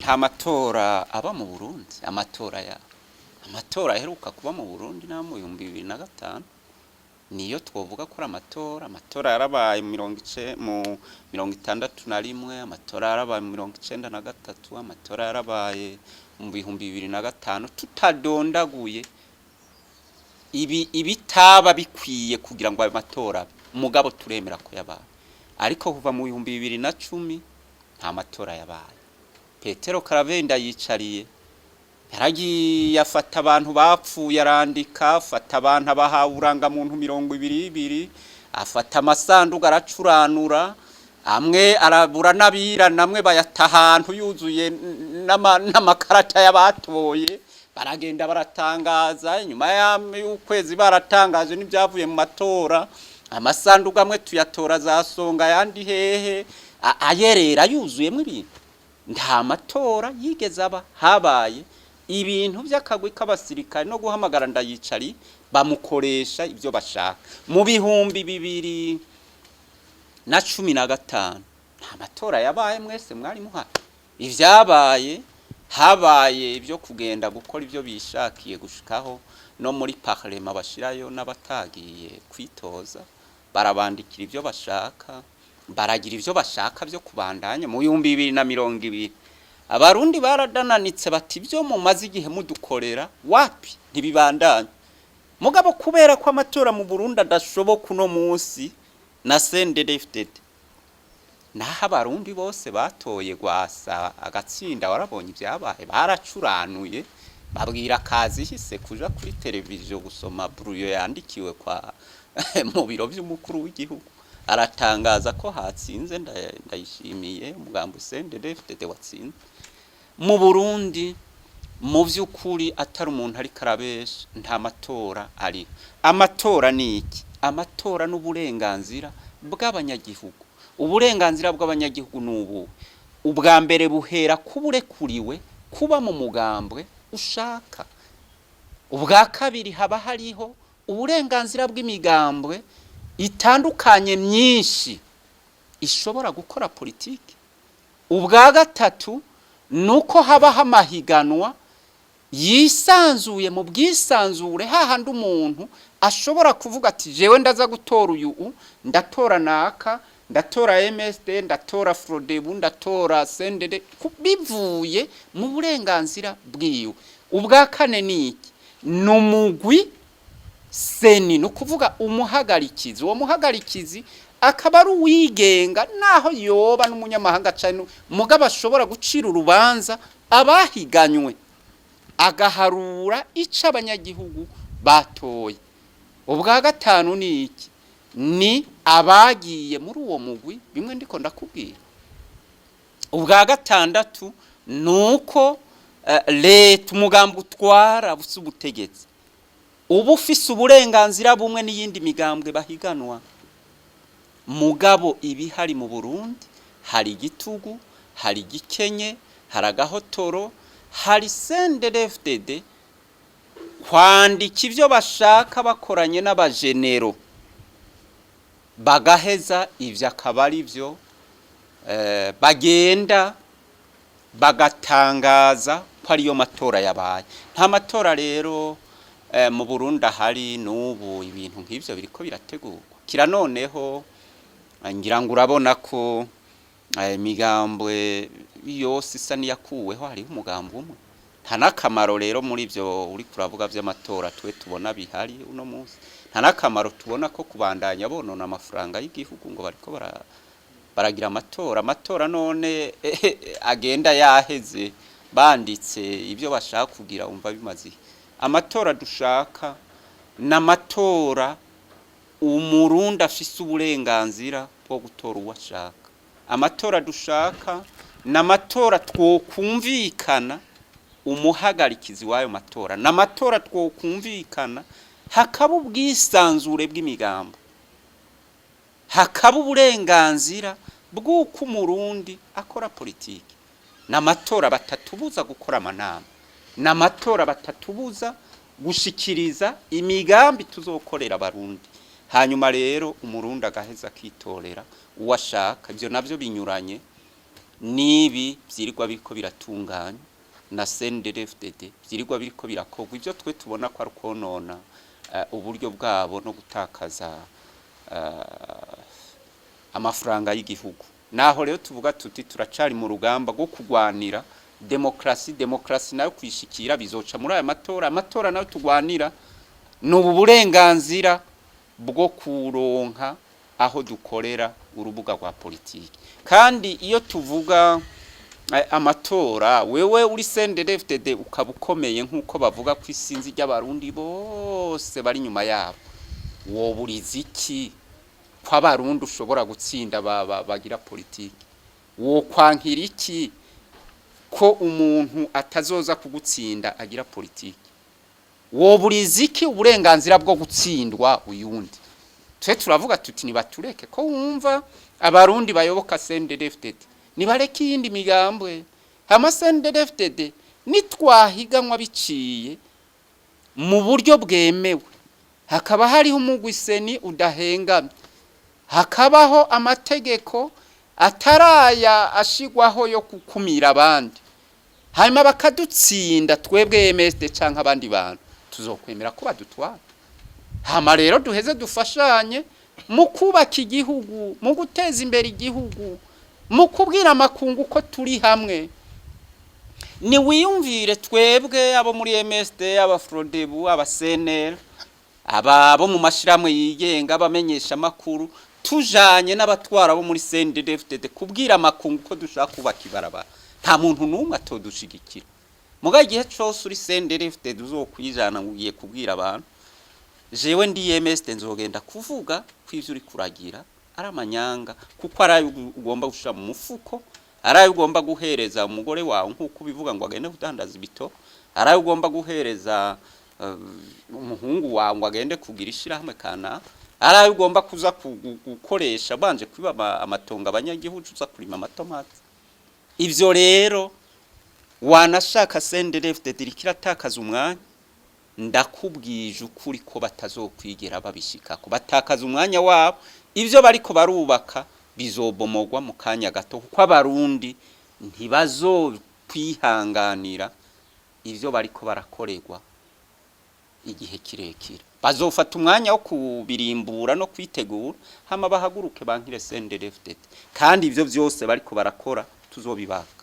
Nta matora aba mu Burundi. Amatora ya amatora aheruka kuba mu Burundi na mu 2005 niyo twovuga ko ari amatora. Amatora yarabaye mu 61, amatora yarabaye mu 93, amatora yarabaye mu 2005, tutadondaguye ibi ibitaba bikwiye kugira ngo ayo matora abe, mugabo turemera ko yabaye. Ariko kuva mu 2010 nta matora yabaye. Petero Karavenda yicariye, yaragiye afata abantu bapfuye arandika, afata abantu abahawe urangamuntu 22, afata amasanduku aracuranura, amwe arabura n'abira, namwe bayata ahantu yuzuye n'amakarata y'abatoye. Baragenda baratangaza nyuma y'ukwezi, baratangaje n'ibyavuye mu matora. Amasanduku amwe tuyatora za Songa, ayandi hehe, ayerera yuzuyemo ibintu. Nta matora yigeze aba. Habaye ibintu by'akagwi k'abasirikare no guhamagara Ndayicari, bamukoresha ibyo bashaka. Mu 2015 nta matora yabaye, mwese mwari muhari. Ibyabaye, habaye ibyo kugenda gukora ibyo bishakiye, gushikaho no muri parlement bashirayo n'abatagiye kwitoza, barabandikira ibyo bashaka, baragira ibyo bashaka byo kubandanya. Mu 2020 Abarundi baradananitse bati: "Ibyo mumaze igihe mudukorera wapi, ntibibandanya." Mugabo kubera ko amatora mu Burundi adashoboka uno munsi na CNDD-FDD, naho Abarundi bose batoye Rwasa agatsinda, warabonye ibyabaye, baracuranuye, babwira Kazihise kuja kuri televiziyo gusoma brouillon yandikiwe kwa mu biro by'umukuru w'igihugu, aratangaza ko hatsinze Ndayishimiye, umugambi CNDD-FDD watsinze mu Burundi. Mu by'ukuri, atari umuntu ariko arabesha, nta matora ari. Amatora ni iki? Amatora n'uburenganzira bw'abanyagihugu. Uburenganzira bw'abanyagihugu ni ubu: ubwa mbere buhera kuburekuriwe kuba mu mugambwe ushaka. Ubwa kabiri, haba hariho uburenganzira bw'imigambwe itandukanye myinshi ishobora gukora politiki. Ubwa gatatu ni uko habaho amahiganwa yisanzuye mu bwisanzure, hahandi umuntu ashobora kuvuga ati: "Jewe ndaza gutora uyu, ndatora naka, ndatora MSD, ndatora Frodebu, ndatora CNDD," bivuye mu burenganzira bwiwe. Ubwa kane ni iki? Ni umugwi CENI, ni ukuvuga umuhagarikizi. Uwo muhagarikizi akaba ari uwigenga, naho yoba n'umunyamahanga cyane, mugabo ashobora gucira urubanza abahiganywe, agaharura ico abanyagihugu batoye. Ubwa gatanu ni iki? Ni abagiye muri uwo mugwi, bimwe ndiko ndakubwira. Ubwa gatandatu ni uko leta, umugambi utwara busa ubutegetsi, uba ufise uburenganzira bumwe n'iyindi migambwe bahiganwa. Mugabo ibihari mu Burundi, hari igitugu, hari igikenye, hari agahotoro, hari CNDD-FDD kwandika ibyo bashaka bakoranye n'abajenero, bagaheza ibyo akaba ari byo bagenda bagatangaza ko ariyo matora yabaye. Nta matora rero mu Burundi ahari n'ubu. Ibintu nk'ivyo biriko birategurwa kira noneho. Ngira ngo urabona ko imigambwe yose isa n'iyakuweho, hariho umugambi umwe. Nta n'akamaro rero muri ivyo uri kuravuga vy'amatora twe tubona bihari uno munsi. Nta n'akamaro tubona ko kubandanya bonona amafaranga y'igihugu ngo bariko baragira amatora. Amatora none agenda yaheze, banditse ibyo bashaka kugira, umva bimaze iki? Amatora dushaka n'amatora Umurundi afise uburenganzira bwo gutora uwo ashaka. Amatora dushaka n'amatora twokumvikana umuhagarikizi w'ayo matora, n'amatora twokumvikana hakaba ubwisanzure bw'imigambo, hakaba uburenganzira bw'uko Umurundi akora politiki, n'amatora batatubuza gukora amanama, n'amatora batatubuza gushikiriza imigambi tuzokorera Abarundi. Hanyuma rero Umurundi agaheza akitorera uwo ashaka. Ibyo navyo binyuranye. Nibi vyirirwa biriko biratunganywa na CNDD-FDD, vyirirwa biriko birakorwa, ivyo twe tubona ko ari ukonona uburyo bwabo no gutakaza amafaranga y'igihugu. Naho rero tuvuga tuti turacari mu rugamba rwo kugwanira demokrasi. Demokrasi nayo kwishikira bizoca muri aya matora. Amatora nayo tugwanira ni ubu burenganzira bwo kuronka aho dukorera urubuga rwa politiki. Kandi iyo tuvuga amatora, wewe uri CNDD-FDD ukaba ukomeye nk'uko bavuga ko isinzi ry'Abarundi bose bari inyuma yabo, woburiza iki ko Abarundi ushobora gutsinda bagira politiki? Wokwankira iki ko umuntu atazoza kugutsinda agira politiki? Woburiza iki uburenganzira bwo gutsindwa uyundi? Twe turavuga tuti nibatureke, ko wumva Abarundi bayoboka CNDD-FDD, nibareke iyindi migambwe. Hama CNDD-FDD nitwahiganwa biciye mu buryo bwemewe, hakaba hariho umugwi CENI udahengamye, hakabaho amategeko ataraya ashigwaho yo gukumira abandi, hanyuma bakadutsinda twebwe MSD canke abandi bantu, tuzokwemera ko badutwara. Hama rero duheze dufashanye mu kubaka igihugu, mu guteza imbere igihugu, mu kubwira amakungu ko turi hamwe. Ni wiyumvire twebwe abo muri MSD, aba Frodebu, aba CNL, aba bo mu mashirahamwe yigenga, abamenyesha makuru, tujanye n'abatwara bo muri CNDD-FDD kubwira amakungu ko dushaka kubaka ibarabara, nta muntu n'umwe atodushigikira. Muga igihe cose uri CNDD-FDD uzokwijana ngo ugiye kubwira abantu, jewe ndi MSD nzogenda kuvuga ko ivyo uri kuragira ari amanyanga, kuko ari ayo ugomba gushira mu mufuko, ari ayo ugomba guhereza umugore wawe nk'uko ubivuga ngo agende kudandaza ibito, ari ayo ugomba guhereza umuhungu wawe ngo agende kugira ishirahamwe kana, ari ayo ugomba kuza gukoresha banje kwiba amatongo abanyagihugu, uza kurima amatomati. Ivyo rero wanashaka CNDD-FDD iriko iratakaza umwanya. Ndakubwije ukuri ko batazokwigera babishikako, batakaza umwanya wabo. Ivyo bariko barubaka bizobomogwa mu kanya gato, kuko Abarundi ntibazokwihanganira ivyo bariko barakorerwa igihe kirekire. Bazofata umwanya wo kubirimbura no kwitegura, hama bahaguruke bankire CNDD-FDD. Kandi ivyo vyose bariko barakora tuzobibaka.